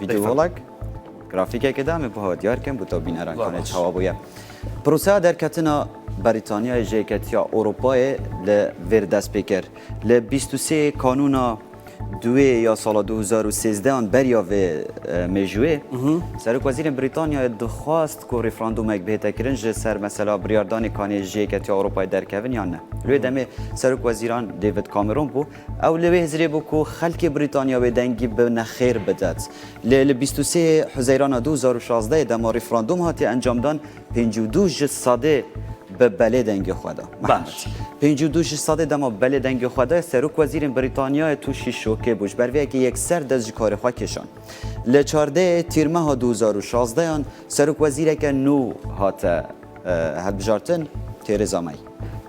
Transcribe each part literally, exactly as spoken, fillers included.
Vîdeo Pêxem. Holek, grafîkekê de em ê biha diyar kin, bo te û bîneran Zor kanê baş. Çawa bûye. Proseya derketina Brîtanyayê ji Yeketiya Ewropayê li vêr dest pê kir. Li bîst û sê Kanûna duê ya sala du hezar û sêzdeh an beriya vê, e, mêjûyê, Mhm. Serokwezîrên Brîtanyayê dixwast ku referandumek bihête kirin ji ser mesela biryardanê kanê ji Yeketiya Ewropayê derkevin yan ne. Li wê Mhm. demê Serokwezîran David Cameron bû. Ew li wê hizirê bû ku xelkê Brîtanya wê dengî bi nexêr bidet. Lê li bîst û sê Huzeyrana du hezar û şazdeh dema referandum hatiye encamdan, pêncî û du ji sedê bi belê dengê xwe da. Baş. Mehmet. Pêncî û du ji sedê dema belê dengê xwe da, Serokwezîrên Brîtanyayê tûşî şokê bû. Ji ber vê yekê yekser dest ji karê xwe kêşan. Li çardeh Tîrmeha du hezar û şazdeh an Serokwezîreke nû hate, e, hilbijartin, Theresa May.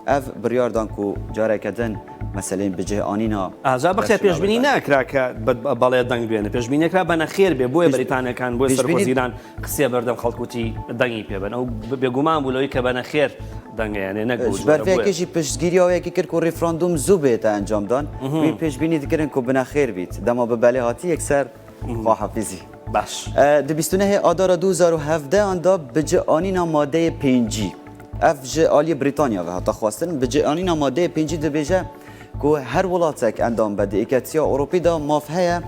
Ev biryar dan ku careke din meseleyên bicih anîna Aja bixê dest ji pêşbînî Lewê nekira ke bi, bi, belê deng bêne. Pêşbînî nekira be nexêr bê. Boyê Pêş-, Brîtanyekan, boyê pêşbînî Serokwezîran qisiya berdem xelk wî dengî pê bin. Ew bi, bêguman bû lewî ke be nexêr deng e, yanî ne Ji ber vê yekê jî piştgiriya wê yekê kir ku referandum zû bête encamdan. Mhm. Wî pêşbînî dikirin ku bi nexêr bît. Dema bi belê hatî yekser Mhm. xwahafizî. Baş. E, di bîst û nehê Adara du hezar û hevdeh an da bicianîna madeyê pêncî. Ev ji aliyê Brîtanya ve hate xwestin. Bicianîna madeyê pêncî dibêje ku her welatek endam be di Êketiya Ewropî de maf heye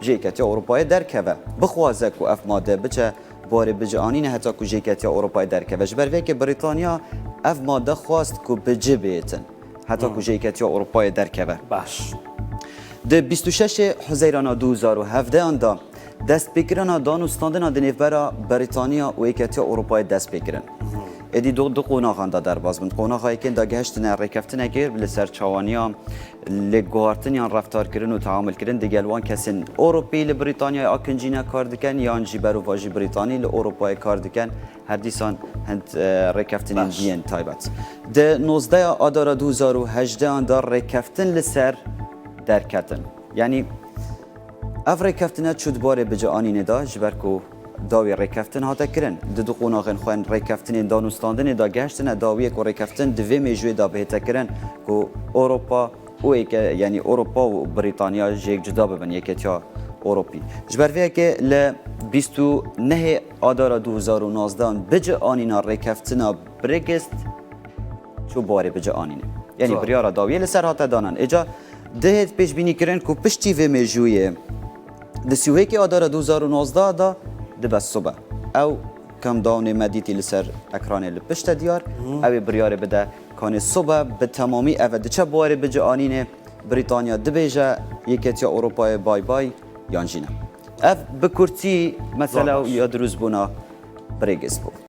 ji Êketiya Ewropayê derkeve. Bixwaze ku ev made biçe barê bicianîne heta ku ji Êketiya Ewropayê derkeve. Ji ber vê yekê Brîtanya ev made xwest ku bi cih bihêtin heta ku ji Yeketiya Ewropayê derkeve. Baş. Di bîst û şeşê Huzeyrana du hezar û hevdeh an de destpêkirina danûstandina di nêvbera Brîtanya û Yeketiya Ewropayê dest pê kirin. Êdî du, du qonaxan de derbas bin. Qonaxa yekên de gehiştine rêkeftinekê li ser çawaniya lêguhartin yan reftarkirin û teamulkirin digel wan kesên Ewropî li Brîtanyayê akincîne kar dikin yan jî berovajî Brîtanî li Ewropayê kar dikin. Her dîsan hind, e, rêkeftinên Baş. diyên taybet. Di nozdeh Adara du hezar û hejdeh an de rêkeftin li ser derketin. Yanî ev rêkeftine çû di barê bicianînê de, ji ber ku dawî rêkeftin hate kirin. Di du qonaxên xwe yên rêkeftinên danûstandinê de gehiştine dawiyê ku rêkeftin di vê mêjûyê de bihête kirin ku Ewropa û êke, yanî Ewropa û Brîtanya ji yek cuda bibin, Yeketiya Ewropî. Ji ber vê yekê li bîst û nehê Adara du hezar û nozdeh an bicianîna rêkeftina Brexit çû barê bicianînê. Yanî Zor. biryara dawiyê li ser hate danan. Êca dihêt pêşbînî kirin ku piştî vê mêjûyê di sî û yekê Adara du hezar û nozdeh de dibe sibe. Ew countdownê me dîtî li ser ekranê li pişt e diyar. Hmm. Ew ê biryarê bide kanê sibe bi temamî ev e diçe barê bicianînê. Brîtanya dibêje Yeketiya Ewropayê bay bay yan jî ne. Ev bi kurtî mesela Zor baş. ya dirûstbûna Brexit bû.